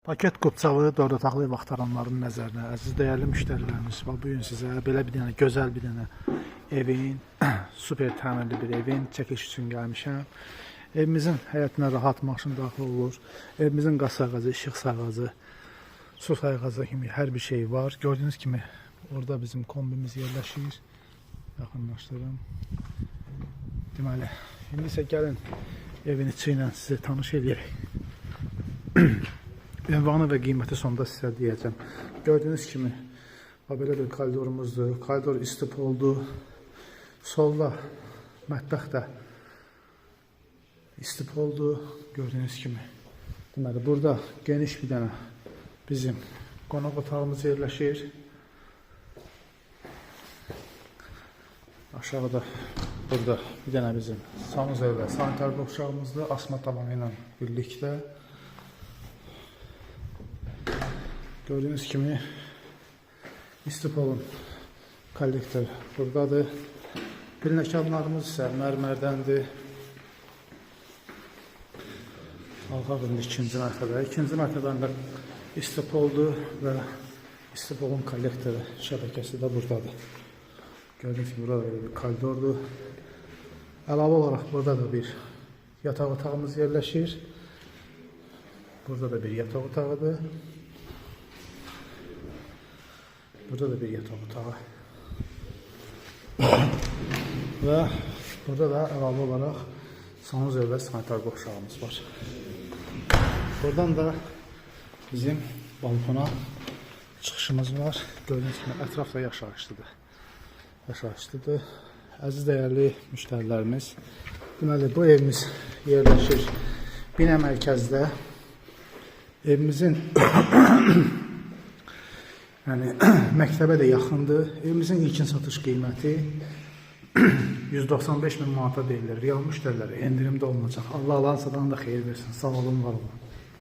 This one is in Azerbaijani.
Paket Qubçalı 4 otaqlı ev axtaranların nəzərinə, əziz dəyərli müştərilərimiz, bax bu gün sizə belə bir dənə gözəl bir dənə evin, super təmirli bir evin çəkiliş üçün gəlmişəm. Evimizin həyətinə rahat maşın daxil olur. Evimizin qaz sayğacı, işıq sayğacı, su sayğacı kimi hər bir şey var. Gördüyünüz kimi orada bizim kombimiz yerləşir. Yaxınlaşdırım. Deməli, indi isə gəlin evin içi ilə sizi tanış eləyək. Ünvanı və qiyməti sonda sizə deyəcəm. Gördüyünüz kimi bax belə bir koridorumuzdur. Koridor istipoldur. Solda mətbəx də istipoldur. Gördüyünüz kimi. Deməli, burada geniş bir dənə bizim qonaq otağımız yerləşir. Aşağıda burada bir dənə bizim sanuzel və sanitar qovşağımızdır. Asma tavanı ilə birlikdə. Gördüyünüz kimi istipolun kollektor buradadır. Pilləkənlərimiz isə mərmərdəndir. Qalxaq indi ikinci mərtəbəyə. İkinci mərtəbəndə istipoldur və istipolun kollektoru şəbəkəsi də buradadır. Gördüyünüz kimi burada belə bir koridordur. Əlavə olaraq burada da bir yataq otağımız yerləşir. Burada da bir yataq otağıdır. Burada da bir yataq otağı. Və burada da əlavə olaraq sanuzel və sanitar qovşağımız var. Buradan da bizim balkona çıxışımız var. Gördüyünüz kimi ətraf da yaşayışlıdır. Yaşayışlıdır. Əziz dəyərli müştərilərimiz, deməli bu evimiz yerləşir Binə mərkəzdə. Evimizin yəni məktəbə də yaxındır. Evimizin ilkin satış qiyməti 195 min manata deyilir. Real müştərilərə endirimdə olunacaq. Allah alan sadan da xeyir versin. Sağ olun, var olun.